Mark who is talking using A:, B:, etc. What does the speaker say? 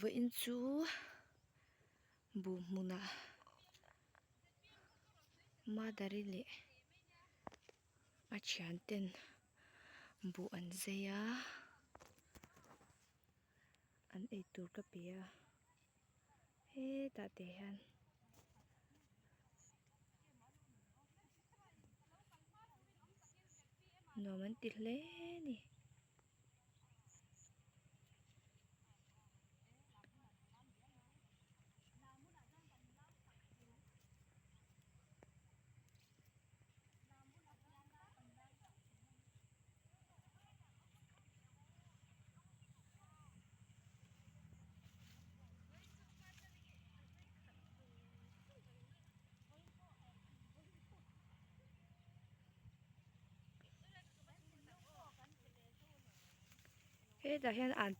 A: Vawiin chu buh hmunah mother-i leh a thian ten buh an zai a an eitur ka pe a hetah te hian. Nuam an ti hle a ni. Hetah hian an.